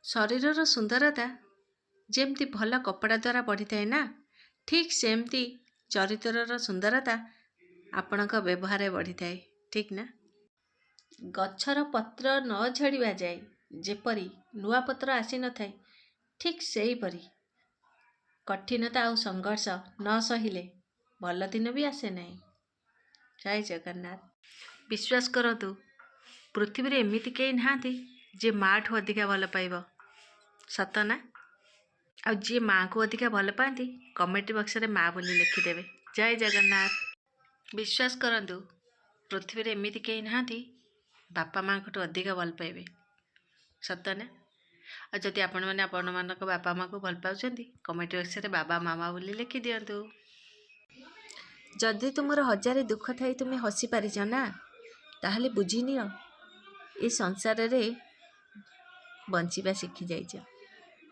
ଶରୀରର ସୁନ୍ଦରତା ଯେମିତି ଭଲ କପଡ଼ା ଦ୍ୱାରା ବଢ଼ିଥାଏ ନା, ଠିକ୍ ସେମିତି ଚରିତ୍ରର ସୁନ୍ଦରତା ଆପଣଙ୍କ ବ୍ୟବହାରରେ ବଢ଼ିଥାଏ, ଠିକ୍ ନା? ଗଛର ପତ୍ର ନ ଝଡ଼ିବା ଯାଏ ଯେପରି ନୂଆ ପତ୍ର ଆସିନଥାଏ, ଠିକ୍ ସେହିପରି କଠିନତା ଆଉ ସଂଘର୍ଷ ନ ସହିଲେ ଭଲ ଦିନ ବି ଆସେ ନାହିଁ। ଜୟ ଜଗନ୍ନାଥ। ବିଶ୍ୱାସ କରନ୍ତୁ, ପୃଥିବୀରେ ଏମିତି କେହି ନାହାନ୍ତି ଯିଏ ମାଆଠୁ ଅଧିକା ଭଲ ପାଇବ, ସତ ନା? ଆଉ ଯିଏ ମାଆଙ୍କୁ ଅଧିକା ଭଲ ପାଆନ୍ତି, କମେଣ୍ଟ ବକ୍ସରେ ମା ବୋଲି ଲେଖିଦେବେ। ଜୟ ଜଗନ୍ନାଥ। ବିଶ୍ୱାସ କରନ୍ତୁ, ପୃଥିବୀରେ ଏମିତି କେହି ନାହାନ୍ତି ବାପା ମାଆଙ୍କଠୁ ଅଧିକା ଭଲ ପାଇବେ, ସତ ନା? ଆଉ ଯଦି ଆପଣମାନେ ଆପଣମାନଙ୍କ ବାପା ମାଆକୁ ଭଲ ପାଉଛନ୍ତି, କମେଣ୍ଟ ବକ୍ସରେ ବାବା ମାମା ବୋଲି ଲେଖିଦିଅନ୍ତୁ। ଯଦି ତୁମର ହଜାରେ ଦୁଃଖ ଥାଇ ତୁମେ ହସି ପାରିଛ ନା, ତାହେଲେ ବୁଝିନିଅ ଏ ସଂସାରରେ ବଞ୍ଚିବା ଶିଖିଯାଇଛ।